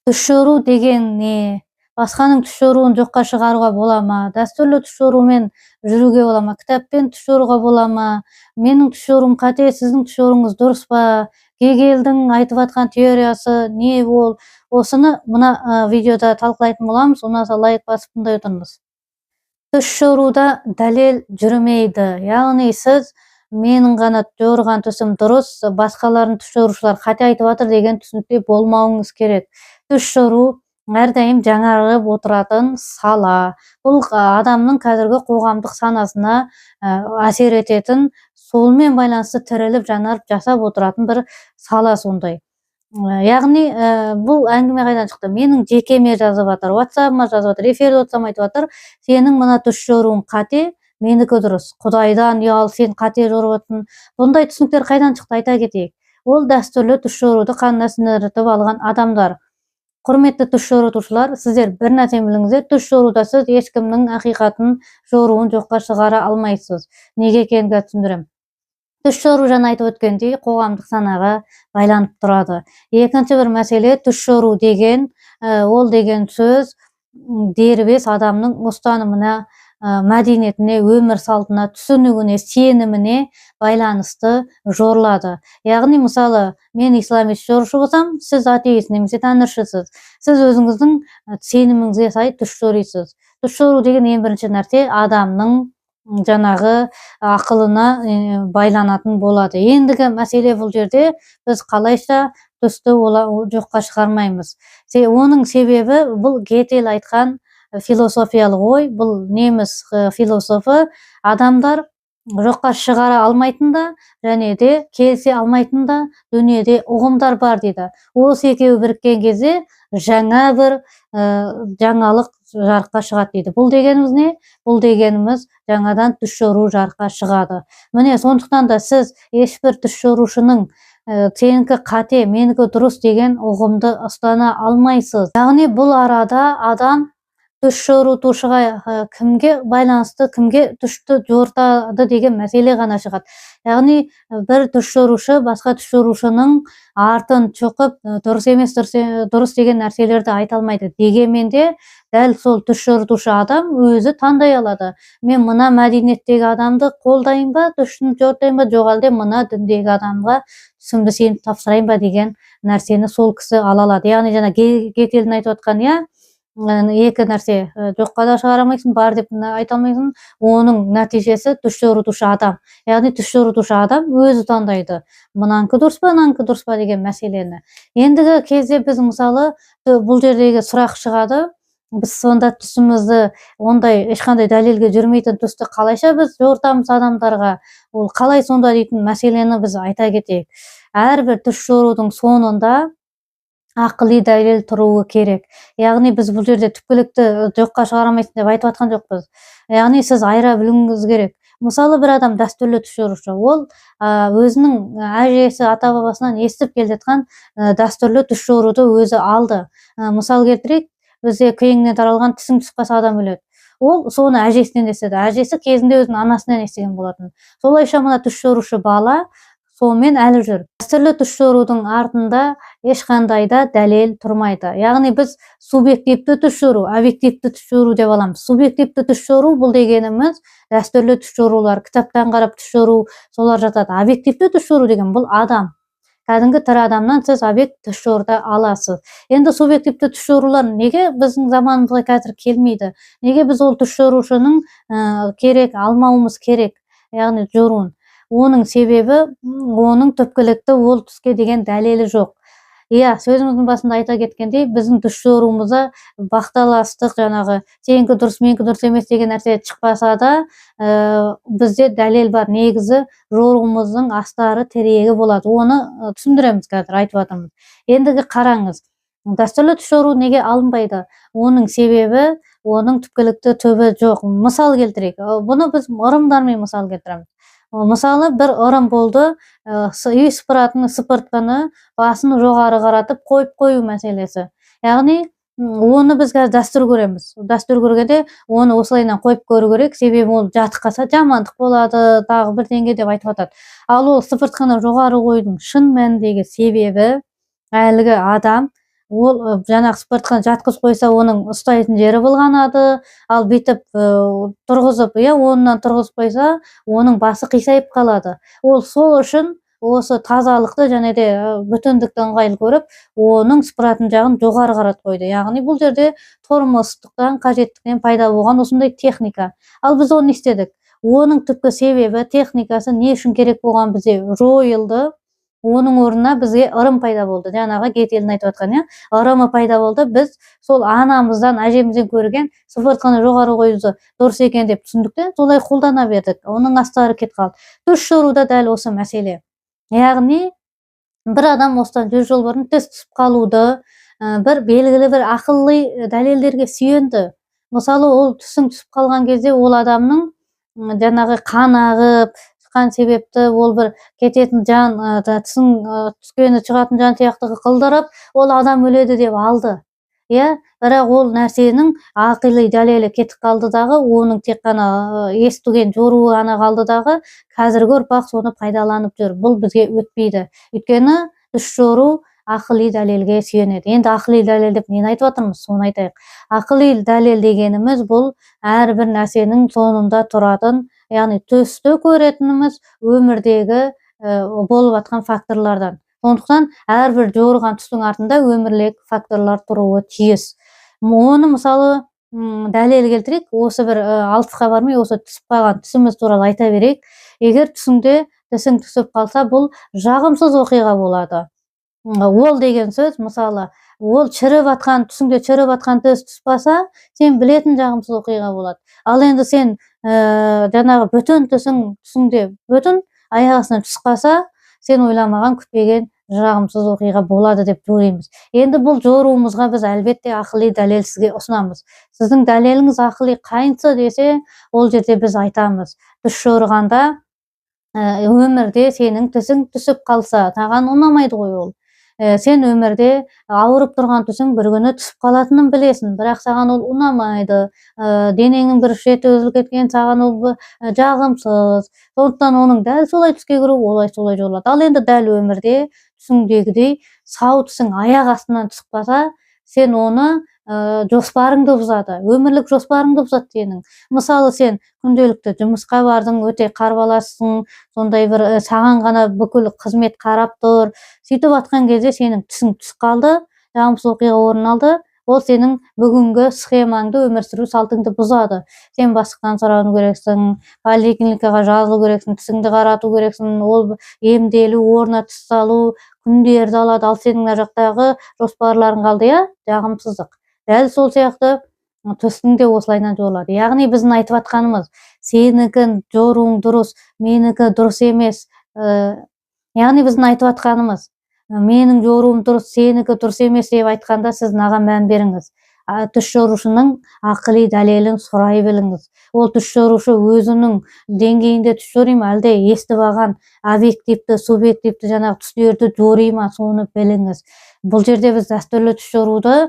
Түс жору деген не? Басқаның түс жоруын жоққа шығаруға бола ма? Дәстүрлі түс жорумен жүруге бола ма? Кітаппен түс жоруға бола ма? Менің түс жоруым қате, сіздің түс жоруыңыз дұрыс па? Гегельдің айтып жатқан теориясы не ол? Осыны мына видеода талқылайтын боламыз. Ұнаса, лайк басып, тыңдай отырыңыз. Түс жоруда дәлел жүрмейді. Яғни сіз менің ғана жорыған түсім дұрыс, басқалардың түс жорушылар қате айтып жатыр деген түсінікте болмауыңыз керек. Түс жору әрдайым жаңарып отыратын сала. Бұл адамның қазіргі қоғамдық санасына әсер ететін, сонымен байланысты тіріліп, жанарып, жасап отыратын бір сала сондай. Яғни бұл әңгіме қайдан шықты? Менің жекеме жазып жатыр, Ватсабыма жазып жатыр, эфирде отырсам айтып жатыр: «Сенің мына түс жоруың қате, менікі дұрыс, құдайдан ұял, сен қате жорып отырсың». Бұндай түсініктер қайдан шықты, айта кетейік. Ол дәстүрлі түс жоруды қанына сіңіртіп алған адамдар. Құрметті түс жорытушылар, сіздер бір нәрсені біліңіздер: түс жоруда сіз ешкімнің ақиқатын, жоруын жоққа шығара алмайсыз. Неге екенін қазір түсіндіремін. Түс жору, жаңа айтып өткендей, қоғамдық санаға байланып тұрады. Екінші бір мәселе, түс жору деген ол деген сөз дербес адамның ұстанымына, мәдениетіне, өмір салтына, түсінігіне, сеніміне байланысты жорылады. Яғни, мысалы, мен исламист жорушы болсам, сіз атеист немесе тәңіршісіз. Сіз өзіңіздің сеніміңізге сай түс жорисыз. Түс жору деген ең бірінші нәрсе адамның жаңағы ақылына байланатын болады. Ендігі мәселе, бұл жерде біз қалайша түсті жоққа шығармаймыз? Оның себебі, бұл Гетель айтқан философиялық ой, бұл неміс философы. Адамдар жоққа шығара алмайтын да және де келісе алмайтын да дүниеде ұғымдар бар дейді. Осы екеуі біріккен кезде жаңа бір жаңалық жарыққа шығады дейді. Бұл дегеніміз не? Бұл дегеніміз, жаңадан түс жору жарыққа шығады. Міне, сондықтан да сіз ешбір түс жорушының сенікі қате, менікі дұрыс деген ұғымды ұстана алмайсыз. Яғни бұл арада адам түс жорытушыға кімге байланысты, кімге түсті жорытады деген мәселе ғана шығады. Яғни бір түс жорушы басқа түс жорушының артын шоқып, дұрыс емес, дұрыс деген нәрселерді айта алмайды. Дегенмен де дәл сол түс жорытушы адам өзі таңдай алады: мен мына мәдениеттегі адамды қолдайын ба, түсін жорытайын ба, жоқ әлде мына діндегі адамға түсімді сеніп тапсырайын ба деген нәрсені сол кісі ала алады. Яғни жаңа Гетельдің айтып отқан, иә, екі нәрсе: жоққа да шығара алмайсың, бар деп айта алмайсың. Оның нәтижесі түс жорытушы адам, яғни түс жорытушы адам өзі таңдайды, мынанікі дұрыс па, мынанікі дұрыс па деген мәселені. Ендігі кезде біз, мысалы, бұл жердегі сұрақ шығады: біз сонда түсімізді, ондай ешқандай дәлелге жүрмейтін түсті қалайша біз жорытамыз адамдарға, ол қалай сонда дейтін мәселені біз айта кетейік. Әрбір түс жорудың соңында ақыли дәлел тұруы керек. Яғни біз бұл жерде түпкілікті жоққа шығара алмайсың деп айтып жатқан жоқпыз. Яғни сіз айыра білуіңіз керек. Мысалы, бір адам дәстүрлі түс жорушы, ол өзінің әжесі, ата бабасынан естіп келе жатқан дәстүрлі түс жоруды өзі алды. Мысал келтірейік, бізде кеңінен таралған «тісің түсіп қалса, адам өледі». Ол соны әжесінен естіді, әжесі кезінде өзінің анасынан естіген болатын. Солайша мына түс жорушы бала сонымен әлі жүр. Дәстүрлі түс жорудың артында ешқандай да дәлел тұрмайды. Яғни біз субъективті түс жору, объективті түс жору деп аламыз. Субъективті түс жору, бұл дегеніміз дәстүрлі түс жорулар, кітаптан қарап түс жору, солар жатады. Объективті түс жору деген бұл адам, кәдімгі тірі адамнан сіз объект түс жорыта аласыз. Енді субъективті түс жорулар неге біздің заманымызға қазір келмейді? Неге біз ол түс жорушының керек алмауымыз керек, яғни жоруын? Оның себебі, оның түпкілікті ол түске деген дәлелі жоқ. Иә, сөзіміздің басында айта кеткендей, біздің түс жоруымызда бақталастық, жаңағы сенікі дұрыс, менікі дұрыс емес деген нәрсе шықпаса да, бізде дәлел бар. Негізі жоруымыздың астары, тірегі болады. Оны түсіндіреміз, қазір айтып жатырмыз. Ендігі қараңыз, дәстүрлі түс жору неге алынбайды? Оның себебі, оның түпкілікті түбі жоқ. Мысал келтірейік. Бұны біз ырымдармен мысал келтіреміз. Мысалы, бір ырым болды: үй сыпыратын сыпыртқыны басын жоғары қаратып қойып қою мәселесі. Яғни оны біз қазір дәстүр көреміз. Дәстүр көргенде оны осылайынан қойып көру керек, себебі ол жатып қалса, жамандық болады, тағы бірдеңе деп айтып жатады. Ал ол сыпыртқыны жоғары қоюдың шын мәніндегі себебі, әлгі адам Ол жаңағы сыпыртқыны жатқызып қойса, оның ұстайтын жері былғанады, ал бүйтіп тұрғызып, иә, орнынан тұрғызып қойса, оның басы қисайып қалады. Ол сол үшін осы тазалықты және де бүтіндікті ыңғайлы көріп, оның сыпыратын жағын жоғары қаратып қойды. Яғни бұл жерде тұрмыстықтан, қажеттіктен пайда болған осындай техника. Ал біз оны не істедік? Оның түпкі себебі, техникасы не үшін керек болған, бізде жойылды. Оның орнына бізге ырым пайда болды. Жаңағы Гетелдің айтып жатқан, иә, ырымы пайда болды. Біз сол анамыздан, әжемізден көрген сыпыртқыны жоғары қоюды дұрыс екен деп түсіндік те, солай қолдана бердік. Оның астары кетіп қалды. Түс жоруда дәл осы мәселе. Яғни бір адам осыдан 100 жыл бұрын түс түсіп қалуды бір белгілі бір ақылли дәлелдерге сүйенді. Мысалы, ол түсің түсіп қалған кезде ол адамның жаңағы қан ағып шыққан себепті ол бір кететін жан, тісің түскені шығатын жан сияқты қылдырып, ол адам өледі деп алды. Иә, бірақ ол нәрсенің ақили дәлелі кетіп қалды дағы, оның тек қана естіген жоруы ғана қалды дағы, қазіргі ұрпақ соны пайдаланып жүр. Бұл бізге өтпейді. Өйткені түс жору ақили дәлелге сүйенеді. Енді ақили дәлел деп нені айтып жатырмыз, соны айтайық. Ақили дәлел дегеніміз бұл әрбір нәрсенің соңында тұратын, яғни түсті көретініміз өмірдегі болып жатқан факторлардан. Сондықтан әрбір жорыған түстің артында өмірлік факторлар тұруы тиіс. Оны мысалы дәлел келтірейік, осы бір алысқа бармай осы түсіп қалған түсіміз туралы айта берейік. Егер түсіңде тісің түсіп қалса, бұл жағымсыз оқиға болады. Ол деген сөз, мысалы, ол шіріп атқан, түсіңде шіріп атқан тіс түсіп қалса, сен білетін жағымсыз оқиға болады. Ал енді сен жаңағы бүтін түсің, түсіңде бүтін аяқ астынан түсіп қалса, сен ойламаған, күтпеген жағымсыз оқиға болады деп жоримыз. Енді бұл жоруымызға біз әлбетте ақыли дәлел сізге ұсынамыз. Сіздің дәлеліңіз ақыли қайынсы десе, ол жерде біз айтамыз. Түс жорығанда өмірде сенің тісің түсіп қалса, саған ұнамайды ғой ол. Сен өмірде ауырып тұрған түсің бір күні түсіп қалатынын білесің, бірақ саған ол ұнамайды. Денеңнің бір шеті үзіліп кеткен, саған ол жағымсыз. Сондықтан оның дәл солай түске кіруі, олай солай жолады. Ал енді дәл өмірде түсіңдегідей сау түсің аяқ астынан түсіп қалса, сен оны жоспарыңды бұзады, өмірлік жоспарыңды бұзады сенің. Мысалы, сен күнделікті жұмысқа бардың, өте қарбалассың, сондай бір саған ғана бүкіл қызмет қарап тұр. Сөйтіп атқан кезде сенің түсің түсіп қалды, жағымсыз оқиға орын алды. Ол сенің бүгінгі схемаңды, өмір сүру салтыңды бұзады. Сен бастықтан сұрауың керексің, поликлиникаға жазылу керексің, тісіңді қарату керексің, ол емделу, орнына түс салу күндерді алады. Ал сенің мына жақтағы жоспарларың қалды, иә, жағымсыздық. Дәл сол сияқты түстің де осылайынан жорылады. Яғни біздің айтып жатқанымыз, сенікі жоруың дұрыс, менікі дұрыс емес. Яғни біздің айтып жатқанымыз, менің жоруым дұрыс, сенікі дұрыс емес деп айтқанда сіз мынаған мән беріңіз. Түс жорушының ақыли дәлелін сұрай біліңіз. Ол түс жорушы өзінің деңгейінде түс жори ма, әлде естіп алған объективті, субъективті жаңағы түстерді жори ма, соны біліңіз. Бұл жерде біз дәстүрлі түс жоруды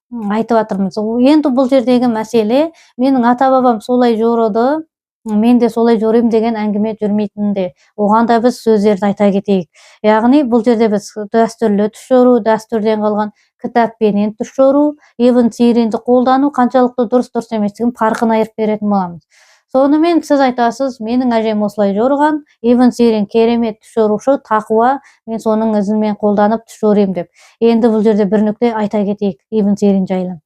айтып жатырмыз. Енді бұл жердегі мәселе, менің ата-бабам солай жорыды, мен де солай жоримын деген әңгіме жүрмейтінде. Оған да біз сөздерді айта кетейік. Яғни бұл жерде біз дәстүрлі түс жору, дәстүрден қалған кітаппенен түс жору, Ибн Сиринді қолдану қаншалықты дұрыс, дұрыс еместігін парқын айырып беретін боламыз. Сонымен сіз айтасыз, менің әжем осылай жорыған, Ибн Сирин керемет түс жорушы, тақуа, мен соның ізімен қолданып түс жоримын деп. Енді бұл жерде бір нүкте айта кетейік Ибн Сирин жайлы.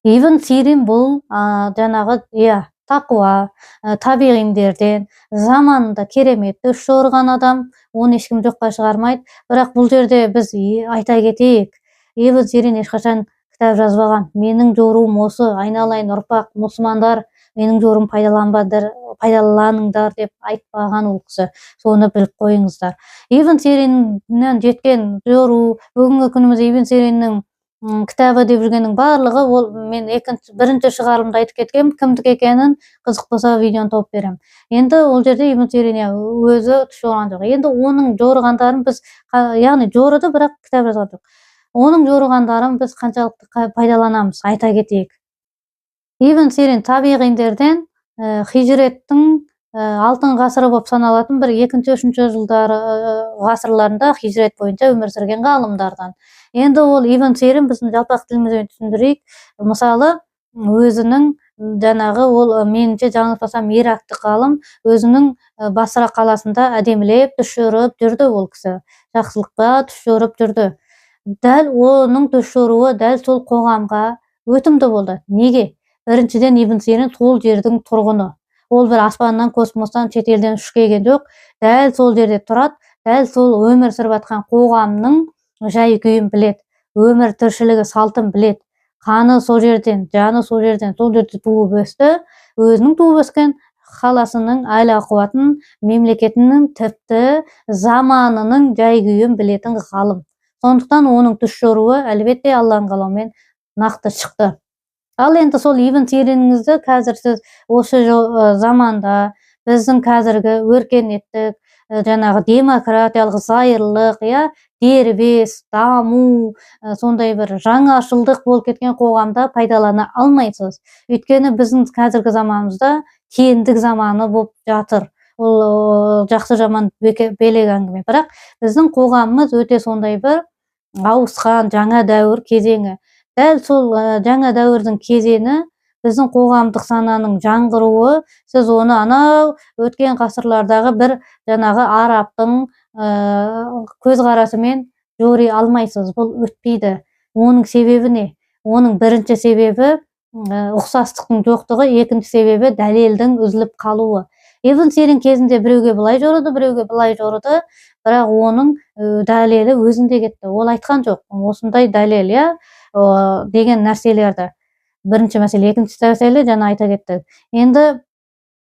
Ибн Сирин бұл, жаңағы, иә, тақуа, табиғиндерден, заманында керемет түс жорыған адам, оны ешкім жоққа шығармайды. Бірақ бұл жерде біз айта кетейік, Ибн Сирин ешқашан кітап жазбаған. Менің жоруым осы, айналайын ұрпақ, мұсылмандар, менің жоруым пайдаланыңдар деп айтпаған ол кісі. Соны біліп қойыңыздар. Ибн Сириннен жеткен жору, бүгінгі күніміз Ибн Сириннің кітабы деп жүргеннің барлығы, ол мен бірінші шығарылымда айтып кеткенмін, кімдікі екенін, қызық болса видеоны тауып беремін. Енді ол жерде Ибн Сирин өзі түс жорыған жоқ. Енді оның жорығандарын біз, яғни жорыды, бірақ кітап жазған жоқ. Оның жорығандарын біз қаншалықты пайдаланамыз, айта кетейік. Ибн Сирин табиғиндерден, хижреттің Алтын ғасыры болып саналатын бір екінші, үшінші жылдары ғасырларында хижрет бойынша өмір сүрген ғалымдардан. Енді ол Ибн Сирин біздің жалпақ тілімізбен түсіндірейік. Мысалы, өзінің жаңағы ол, меніңше жаңылыспасам, ирактық ғалым, өзінің Басра қаласында әдемілеп түс жорып жүрді ол кісі. Жақсылыққа түс жорып жүрді. Дәл оның түс жоруы дәл сол қоғамға өтімді болды. Неге? Біріншіден, Ибн Сирин сол жердің тұрғыны. Ол бір аспаннан, космостан, шетелден ұшып келген жоқ. Дәл сол жерде тұрады, дәл сол өмір сүріп жатқан қоғамның жай күйін біледі, өмір тіршілігі салтын біледі. Қаны сол жерден, жаны сол жерден, сол жерде туып өсті. Өзінің туып өскен қаласының әл ауқатын, мемлекетінің, тіпті заманының жай күйін білетін ғалым. Сондықтан оның түс жоруы әлбетте Алланың қалауымен нақты шықты. Ал енді сол Ибн Сириніңізді қазір сіз осы заманда біздің қазіргі өркениеттік, жаңағы демократиялық зайырлық, иә, дербес даму, сондай бір жаңашылдық болып кеткен қоғамда пайдалана алмайсыз. Өйткені біздің қазіргі заманымызда теңдік заманы болып жатыр. Ол жақсы жаман бөлек әңгіме. Бірақ біздің қоғамымыз өте сондай бір ауысқан жаңа дәуір кезеңі. Дәл сол жаңа дәуірдің кезеңі, біздің қоғамдық сананың жаңғыруы, сіз оны анау өткен ғасырлардағы бір жаңағы арабтың көзқарасымен жори алмайсыз. Бұл өтпейді. Оның себебі не? Оның бірінші себебі ұқсастықтың жоқтығы, екінші себебі дәлелдің үзіліп қалуы. Ибн Сирин кезінде біреуге былай жорыды, біреуге былай жорыды, бірақ оның дәлелі өзінде кетті. Ол айтқан жоқ, осындай дәлел, иә, деген нәрселерді. Бірінші мәселе, екінші мәселе жаңа айта кеттік. Енді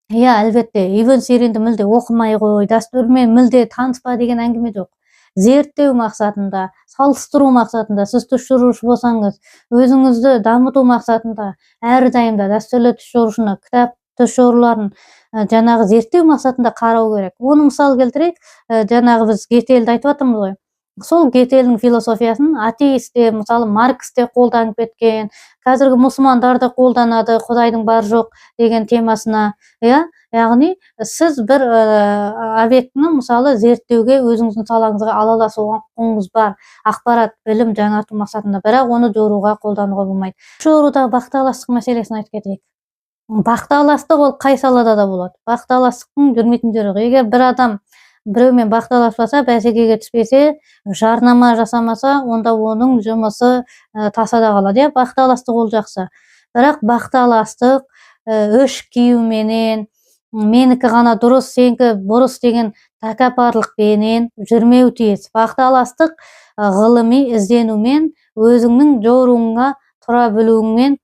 иә, әлбетте, Ибн Сиринді мүлде оқымай қой, дәстүрмен мүлде таныспа деген әңгіме жоқ. Зерттеу мақсатында, салыстыру мақсатында, сіз түс жорушы болсаңыз, өзіңізді дамыту мақсатында әрдайым да дәстүрлі түс жорушыны, кітап түс жоруларын жаңағы зерттеу мақсатында қарау керек. Оны мысал келтірейік, жаңағы біз Гетельді айтып жатырмыз ғой. Сол Гетельдің философиясын атеист те, мысалы, Маркс те қолданып кеткен, қазіргі мұсылмандар да қолданады, Құдайдың бар жоқ деген темасына, иә? Яғни сіз бір объектіні, мысалы, зерттеуге өзіңіздің салаңызға ала аласыз, оған құқығыңыз бар, ақпарат, білім жаңарту мақсатында, бірақ оны жоруға қолдануға болмайды. Жорудағы бақталастық мәселесін айтып кетейік. Бақталастық ол қай салада да болады. Бақталастықтың жүрмейтін жері жоқ. Егер бір адам біреумен бақталаспаса, бәсекеге түспесе, жарнама жасамаса, онда оның жұмысы тасада қалады. Иә, бақталастық ол жақсы. Бірақ бақталастық үш киюменен, менікі ғана дұрыс, сенікі бұрыс деген тәкаппарлықпенен жүрмеу тиіс. Бақталастық ғылыми ізденумен, өзіңнің жоруыңа тұра білуіңмен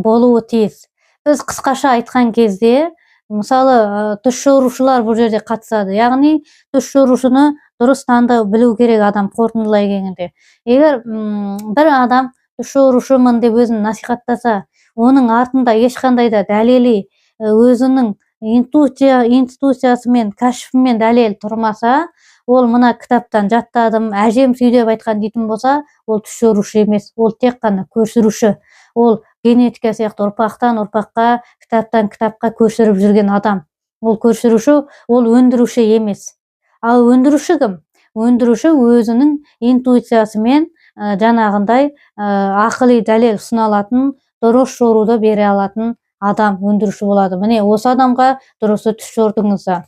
болуы тиіс. Біз қысқаша айтқан кезде, мысалы, түс жорушылар бұл жерде қатысады. Яғни түс жорушыны дұрыс таңдау білу керек адам қорытындылай келгенде. Егер бір адам түс жорушымын деп өзін насихаттаса, оның артында ешқандай да дәлели, өзінің институциясымен, кәшіфімен дәлел тұрмаса, ол мына кітаптан жаттадым, әжем сөйлеп айтқан дейтін болса, ол түс жорушы емес, ол тек қана көшіруші. Ол генетика сияқты ұрпақтан ұрпаққа, кітаптан кітапқа көшіріп жүрген адам. Ол көшіруші, ол өндіруші емес. Ал өндіруші кім? Өндіруші өзінің интуициясымен, жаңағындай, ақыли дәлел ұсына алатын, дұрыс жоруды бере алатын адам өндіруші болады. Міне осы адамға дұрысы түс жордыңыздар.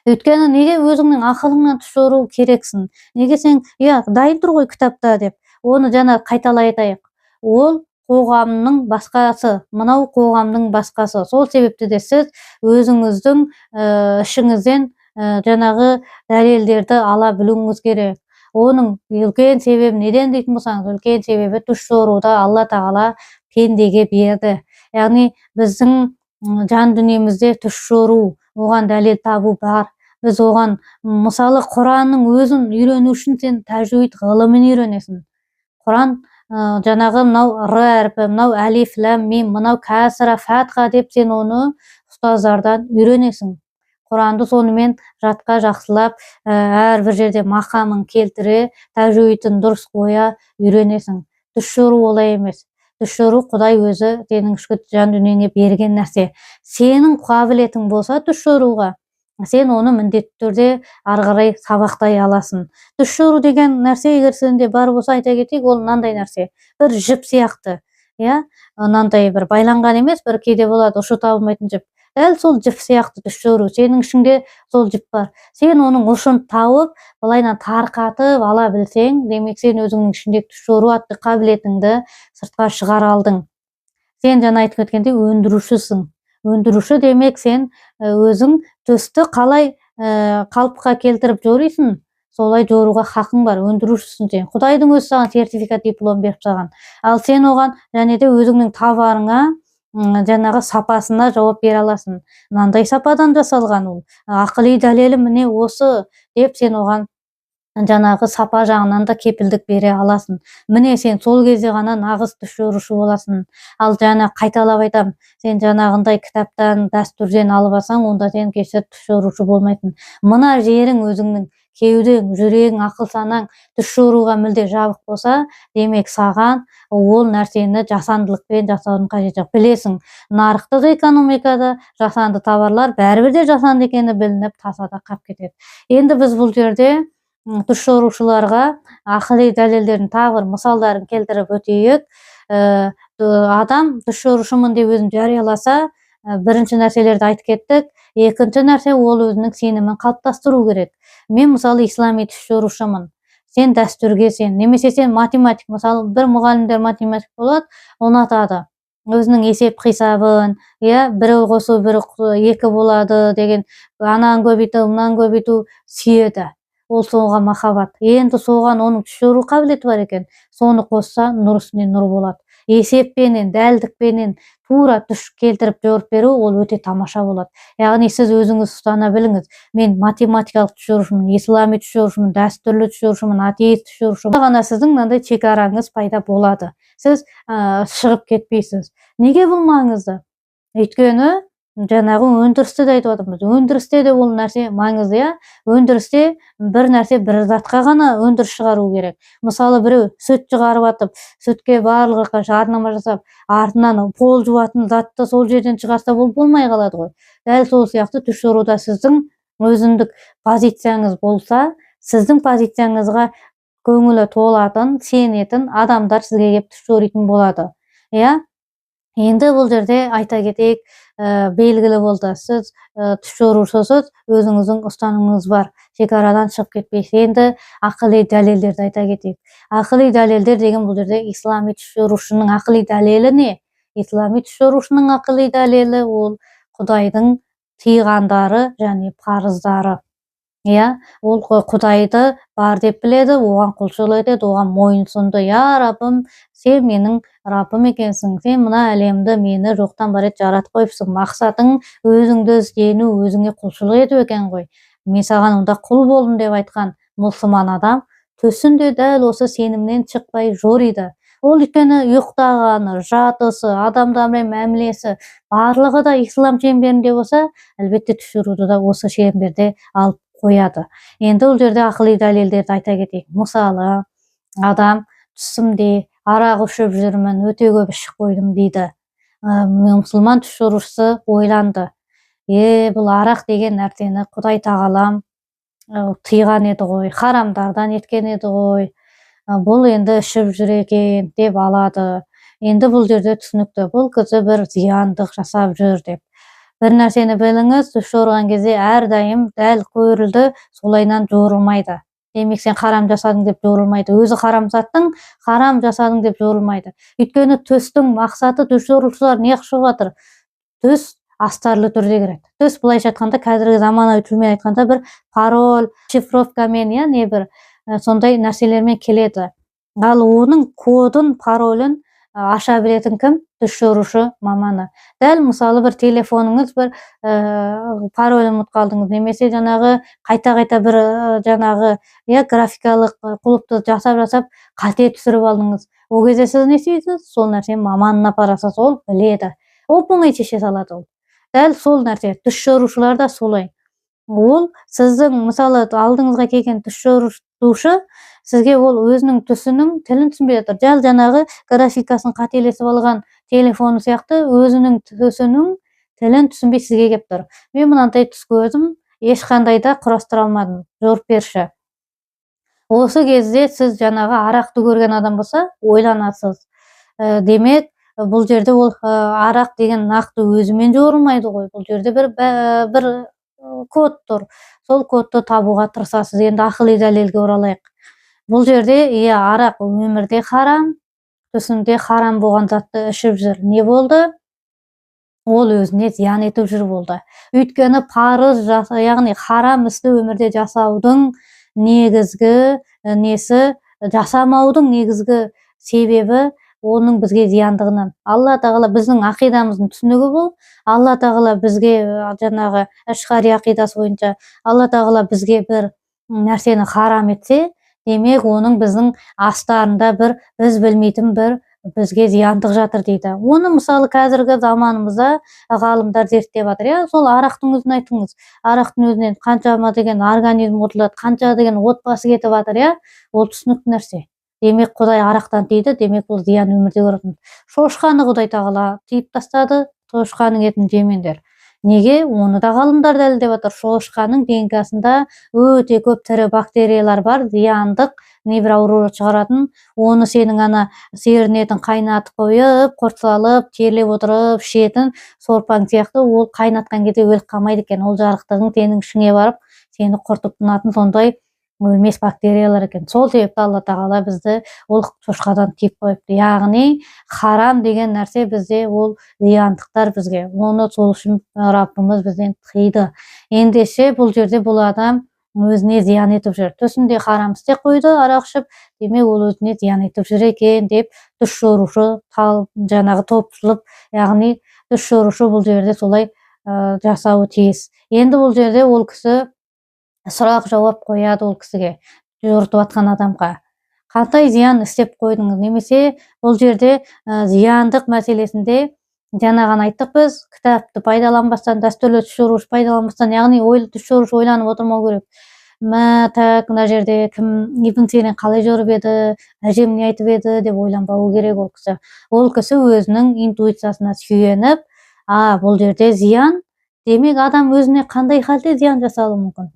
Өйткені неге өзіңнің ақылыңнан түс жору керексің? Неге сен, иә, дайын тұр ғой кітапта деп. Оны жаңа қайталай айтайық. Ол қоғамның басқасы, мынау қоғамның басқасы. Сол себепті де сіз өзіңіздің ішіңізден жаңағы дәлелдерді ала білуіңіз керек. Оның үлкен себебі неден дейтін болсаңыз, үлкен себебі түс жоруда Алла Тағала пендеге берді. Яғни біздің жан дүниемізде түс жору, оған дәлел табу бар. Біз оған, мысалы, Құранның өзін үйрену үшін сен тәжуид ғылымын үйренесің. Құран, жаңағы мынау р әрпі, мынау әлиф, ләм, мим, мынау кәсіра, фатха деп сен оны ұстаздардан үйренесің. Құранды сонымен жатқа жақсылап, әрбір жерде мақамын келтіре, тәжуидін дұрыс қоя үйренесің. Түс жору олай емес. Түс жору Құдай өзі сенің ішкі жан дүниеңе берген нәрсе. Сенің қабілетің болса түс жоруға, сен оны міндетті түрде ары қарай сабақтай аласың. Түс жору деген нәрсе егер сенде бар болса, айта кетейік, ол мынандай нәрсе, бір жіп сияқты, иә, мынандай бір байланған емес, бір кейде болады ұшы табылмайтын жіп. Дәл сол жіп сияқты түс жору, сенің ішіңде сол жіп бар. Сен оның ұшын тауып, былайынан тарқатып ала білсең, демек сен өзіңнің ішіндегі түс жору атты қабілетіңді сыртқа шығара алдың. Сен жаңа айтып кеткендей өндірушісің. Өндіруші демек сен өзің түсті қалай қалыпқа келтіріп жорисың, солай жоруға хақың бар, өндірушісің сен. Құдайдың өзі саған сертификат, диплом беріп тастаған. Ал сен оған және де өзіңнің товарыңа, жаңағы сапасына жауап бере аласың. Мынандай сападан жасалған ол, ақыли дәлелі міне осы деп сен оған жаңағы сапа жағынан да кепілдік бере аласың. Міне сен сол кезде ғана нағыз түс жорушы боласың. Ал жаңа қайталап айтам, сен жаңағындай кітаптан, дәстүрден алып алсаң, онда сен кешір түс жорушы болмайтын. Мына жерің өзіңнің кеудең, жүрегің, ақыл санаң түс жоруға мүлде жабық болса, демек саған ол нәрсені жасандылықпен жасаудың қажеті жоқ. Білесің, нарықтық экономикада жасанды товарлар бәрібір де жасанды екені білініп, тасада қап кетеді. Енді біз бұл жерде түс жорушыларға ақыли дәлелдердің тағы бір мысалдарын келтіріп өтейік. Адам түс жорушымын деп өзін жарияласа, бірінші нәрселерді айтып кеттік. Екінші нәрсе, ол өзінің сенімін қалыптастыру керек. Мен мысалы ислами түс жорушымын. Сен дәстүрге сен, немесе сен математик, мысалы бір мұғалімдер математик болады, ұнатады өзінің есеп қисабын, иә, біреу қосу бірі екі болады деген, ананы көбейту, мынаны көбейту сүйеді. Ол соған махаббат. Енді соған оның түс жору қабілеті бар екен, соны қосса нұр үстіне нұр болады. Есеппенен, дәлдікпенен тура түс келтіріп жорып беру ол өте тамаша болады. Яғни сіз өзіңіз ұстана біліңіз. Мен математикалық түс жорушымын, ислами түс жорушымын, дәстүрлі түс жорушымын, атеист түс жорушымын. Ғана сіздің мынандай шекараңыз пайда болады. Сіз шығып кетпейсіз. Неге бұл маңызды? Өйткені жаңағы өндірісті де айтып жатырмыз. Өндірісте де ол нәрсе маңызды, иә. Өндірісте бір нәрсе бір затқа ғана өндіріс шығару керек. Мысалы біреу сүт шығарып атып, сүтке барлығы жарнама жасап, артынан пол жуатын затты сол жерден шығарса, ол болмай қалады ғой. Дәл сол сияқты түс жоруда сіздің өзіндік позицияңыз болса, сіздің позицияңызға көңілі толатын, сенетін адамдар сізге келіп түс жоритын болады. Иә? Енді бұл жерде айта кетейік, белгілі болды. Сіз түс жорушысыз, өзіңіздің ұстанымыңыз бар. Шекарадан шығып кетпейсіз. Енді ақыли дәлелдерді айта кетейік. Ақыли дәлелдер деген бұл жерде ислами түс жорушының ақыли дәлелі не? Ислами түс жорушының ақыли дәлелі ол Құдайдың тыйғандары және парыздары. Иә, ол Құдайды бар деп біледі, оған құлшылық етеді, оған мойынсұнды. Я Раббым, сен менің Раббым екенсің, сен мына әлемді мені жоқтан бар ет жаратып қойыпсың. Мақсатың өзіңді іздену, өзіңе құлшылық ету екен ғой. Мен саған онда құл болдым деп айтқан мұсылман адам түсінде дәл осы сенімнен шықпай жориды. Ол өйткені ұйықтағаны, жатысы, адамдармен мәмілесі барлығы да ислам шеңберінде болса, әлбетте түс жоруды да осы шеңберде алып қояды. Енді бұл жерде ақыли дәлелдерді айта кетейік. Мысалы, адам түсімде арақ ішіп жүрмін, өте көп ішіп қойдым дейді. Мұсылман түс жорушысы ойланды. Бұл арақ деген нәрсені Құдай тағалам тыйған еді ғой, харамдардан еткен еді ғой. Бұл енді ішіп жүр екен деп алады. Енді бұл жерде түсінікті, бұл кісі бір зияндық жасап жүр деп. Бір нәрсені біліңіз, түс жорыған кезде әрдайым дәл көрілді, солайынан жорылмайды. Демек сен харам жасадың деп жорылмайды. Өзі харам заттың харам жасадың деп жорылмайды. Өйткені түстің мақсаты, түс жорушылар не қылып жатыр? Түс астарлы түрде кіреді. Түс былайша айтқанда, қазіргі заманауи тілмен айтқанда бір пароль, шифровкамен, иә, не бір сондай нәрселермен келеді. Ал оның кодын, паролін аша білетін кім? Түс жорушы маманы. Дәл мысалы бір телефоныңыз бір паролін ұмытып қалдыңыз, немесе жаңағы қайта-қайта бір жаңағы, иә, графикалық құлыпты жасап-жасап қате түсіріп алдыңыз. Ол кезде сіз не істейсіз? Сол нәрсені маманына апарасыз, ол біледі. Оп-оңай шеше салады ол. Дәл сол нәрсе, түс жорушылар да солай. Ол сіздің мысалы алдыңызға келген түс жорытушы сізге ол өзінің түсінің тілін түсінбей жатыр. Дәл жаңағы графикасын қателесіп алған телефоны сияқты өзінің түсінің тілін түсінбей сізге келіп тұр. Мен мынандай түс көрдім, ешқандай да құрастыра алмадым, жорып берші. Осы кезде сіз жаңағы арақты көрген адам болса, ойланасыз. Демек, бұл жерде ол арақ деген нақты өзімен жорылмайды ғой. Бұл жерде бір код тұр. Сол кодты табуға тырысасыз. Енді ақыли дәлелге оралайық. Бұл жерде иә, арақ өмірде харам, түсінде харам болған затты ішіп жүр. Не болды? Ол өзіне зиян етіп жүр болды. Өйткені парыз, яғни харам істі өмірде жасаудың негізгі несі, жасамаудың негізгі себебі оның бізге зияндығынан. Алла тағала біздің ақидамыздың түсінігі бұл. Алла тағала бізге жаңағы Әшғари ақидасы бойынша Алла тағала бізге бір нәрсені харам етсе, демек оның біздің астарында бір біз білмейтін бір бізге зияндық жатыр дейді. Оны мысалы қазіргі заманымызда ғалымдар зерттеп жатыр. Иә, сол арақтың өзін айтыңыз. Арақтың өзінен қаншама деген организм ұтылады, қанша деген отбасы кетіп жатыр, иә? Ол түсінікті нәрсе. Демек Құдай арақтан тыйды, демек ол зиян өмірде көретін. Шошқаны Құдай тағала тыйып тастады, шошқаның етін жемеңдер. Неге? Оны да ғалымдар дәлелдеп жатыр. Шошқаның ДНК-сында өте көп тірі бактериялар бар, зияндық небір аурулар шығаратын. Оны сенің ана сиырдың етін қайнатып қойып, құрт салып, терлеп отырып ішетін сорпаң сияқты ол қайнатқан кезде өліп қалмайды екен. Ол жарықтығың сенің ішіңе барып, сені құртып тынатын сондай өлмес бактериялар екен. Сол себепті Алла тағала бізді ол шошқадан тыйып қойыпты. Яғни харам деген нәрсе бізде ол зияндықтар бізге. Оны сол үшін Раббымыз бізден тыйды. Ендеше бұл жерде бұл адам өзіне зиян етіп жүр. Түсінде харам істеп қойды, арақ ішіп, демек ол өзіне зиян етіп жүр екен деп түс жорушы жаңағы топшылып, яғни түс жорушы бұл жерде солай жасауы тиіс. Енді бұл жерде ол кісі сұрақ жауап қояды ол кісіге, жорытып жатқан адамға. Қандай зиян істеп қойдыңыз? Немесе бұл жерде зияндық мәселесінде жаңағыны айттық біз, кітапты пайдаланбастан, дәстүрлі түс жорушы пайдаланбастан, яғни түс жорушы ойланып отырмау керек. Мә, так, мына жерде кім Ибн Сирин қалай жорып еді, әжем не айтып еді деп ойланбау керек ол кісі. Ол кісі өзінің интуициясына сүйеніп, бұл жерде зиян, демек адам өзіне қандай халде зиян жасауы мүмкін?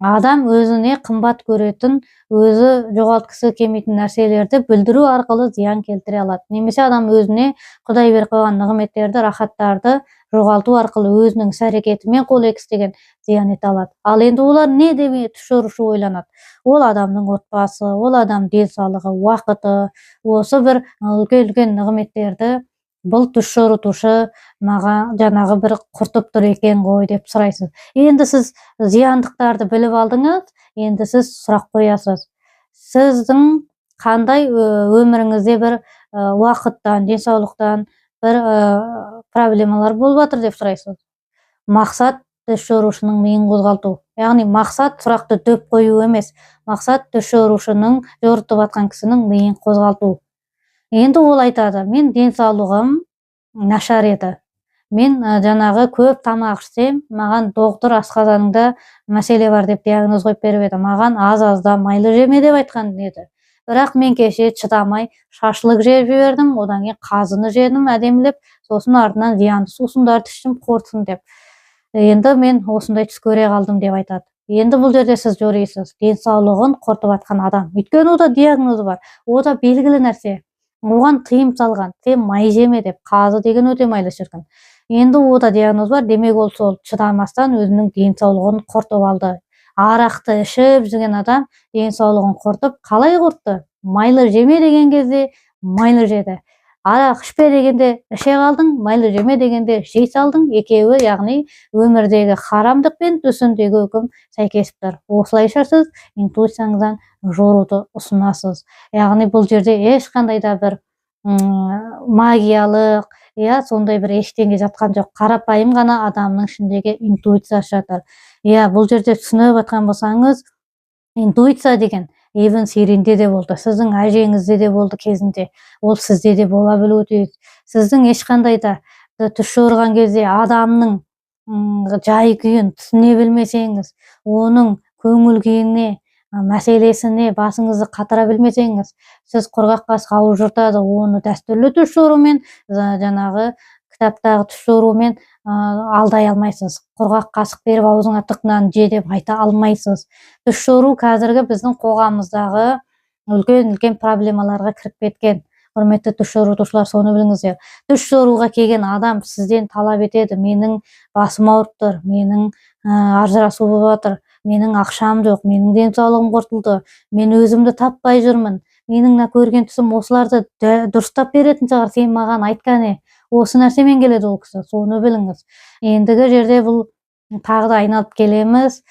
Адам өзіне қымбат көретін, өзі жоғалтқысы келмейтін нәрселерді бүлдіру арқылы зиян келтіре алады. Немесе адам өзіне Құдай беріп қойған нығметтерді, рахаттарды жоғалту арқылы өзінің іс-әрекетімен қол егістеген зиян ете алады. Ал енді олар не деп түс жорушы ойланады? Ол адамның отбасы, ол адам денсаулығы, уақыты, осы бір үлкен-үлкен нығметтерді бұл түс жорытушы маған жаңағы бір құртып тұр екен ғой деп сұрайсыз. Енді сіз зияндықтарды біліп алдыңыз, енді сіз сұрақ қоясыз. Сіздің қандай өміріңізде бір уақыттан, денсаулықтан бір проблемалар болып жатыр деп сұрайсыз. Мақсат түс жорушының миын қозғалту. Яғни мақсат сұрақты дөп қою емес. Мақсат түс жорушының, жорытып жатқан кісінің миын қозғалту. Енді ол айтады, мен денсаулығым нашар еді. Мен жаңағы көп тамақ ішсем, маған доктор асқазаныңда мәселе бар деп диагноз қойып беріп еді. Маған аз-азда майлы жеме деп айтқан еді. Бірақ мен кеше шыдамай шашлык жеп жібердім, одан кейін қазыны жедім әдемілеп, сосын артынан зиянды сусындарды іштім қорытсын деп. Енді мен осындай түс көре қалдым деп айтады. Енді бұл жерде сіз жорисыз, денсаулығын құртып жатқан адам. Өйткені ода диагнозы бар, ода белгілі нәрсе. Оған тыйым салған, сен май жеме деп, қазы деген өте майлы шіркін. Енді ода диагноз бар, демек ол сол шыдамастан өзінің денсаулығын құртып алды. Арақты ішіп жүрген адам денсаулығын құртып, қалай құртты? Майлы жеме деген кезде майлы жеді. Арақ ішпе дегенде іше қалдың, майлы жеме дегенде жей салдың. Екеуі, яғни өмірдегі харамдық пен түсіндегі үкім сәйкесіп тұр. Осылайша сіз интуицияңыздан жоруды ұсынасыз. Яғни бұл жерде ешқандай да бір магиялық, иә, сондай бір ештеңе жатқан жоқ. Қарапайым ғана адамның ішіндегі интуициясы жатыр. Иә, бұл жерде түсініп жатқан болсаңыз, интуиция деген Ибн Сиринде де болды, сіздің әжеңізде де болды кезінде, ол сізде де бола білуі тиіс. Сіздің ешқандай да түс жорыған кезде адамның жай күйін түсіне білмесеңіз, оның көңіл күйіне мәселесіне басыңызды қатыра білмесеңіз, сіз құрғақ қасық ауыз жыртады, оны дәстүрлі түс жорумен, жаңағы кітаптағы түс жорумен алдай алмайсыз. Құрғақ қасық беріп аузыңа тық, мынаны же деп айта алмайсыз. Түс жору қазіргі біздің қоғамымыздағы үлкен-үлкен проблемаларға кіріп кеткен. Құрметті түс жорытушылар, соны біліңіздер. Түс жоруға келген адам сізден талап етеді: менің басым ауырып тұр, менің ажырасу болып жатыр, менің ақшам жоқ, менің денсаулығым құртылды, мен өзімді таппай жүрмін, менің мына көрген түсім осыларды дұрыстап беретін шығар, сен маған айт кәне. Осы нәрсемен келеді ол кісі, соны біліңіз. Ендігі жерде бұл тағы да айналып келеміз.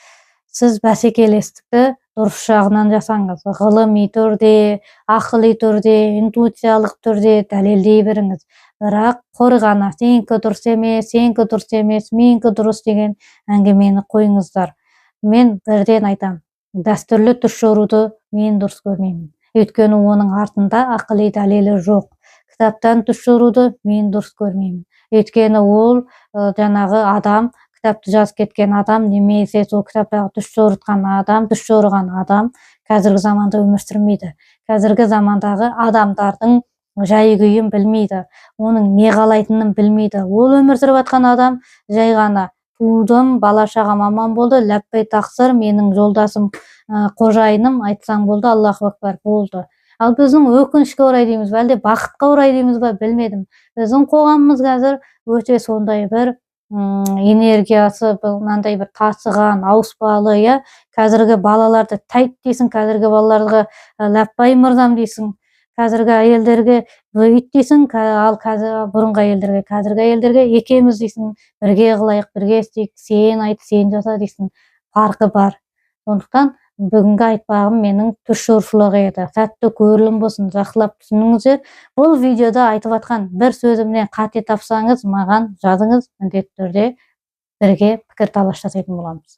Сіз бәсекелестікті дұрыс жағынан жасаңыз, ғылыми түрде, ақыли түрде, интуициялық түрде дәлелдей беріңіз. Бірақ құр ғана сенікі дұрыс емес, сенікі дұрыс емес, менікі дұрыс деген әңгімені қойыңыздар. Мен бірден айтам, дәстүрлі түс жоруды мен дұрыс көрмеймін. Өйткені оның артында ақыли дәлелі жоқ. Кітаптан түс жоруды мен дұрыс көрмеймін. Өйткені ол жаңағы адам, кітапты жазып кеткен адам немесе сол кітаптағы түс жорытқан адам, түс жорыған адам қазіргі заманда өмір сүрмейді. Қазіргі замандағы адамдардың жай күйін білмейді, оның не қалайтынын білмейді. Ол өмір сүріп жатқан адам жай ғана тудым, бала шағам аман болды, ләппей тақсыр, менің жолдасым, қожайыным айтсаң болды, Аллаху акбар болды. Ал біздің өкінішке орай дейміз бе, әлде бақытқа орай дейміз бе, білмедім. Біздің қоғамымыз қазір өте сондай бір энергиясы мынандай бір тасыған, ауыспалы, иә. Қазіргі балаларды тәйт дейсің, қазіргі балаларға ләппай мырзам дейсің, қазіргі әйелдерге бүйт дейсің, ал қазір бұрынғы әйелдерге, қазіргі әйелдерге екеуміз дейсің, бірге қылайық, бірге істейік, сен айт, сен жаса дейсің. Фарқы бар. Сондықтан бүгінгі айтпағым менің түс жорушылығы еді. Сәтті көрілім болсын, жақсылап түсініңіздер. Бұл видеода айтып жатқан бір сөзімнен қате тапсаңыз, маған жазыңыз, міндетті түрде бірге пікір талас жасайтын боламыз.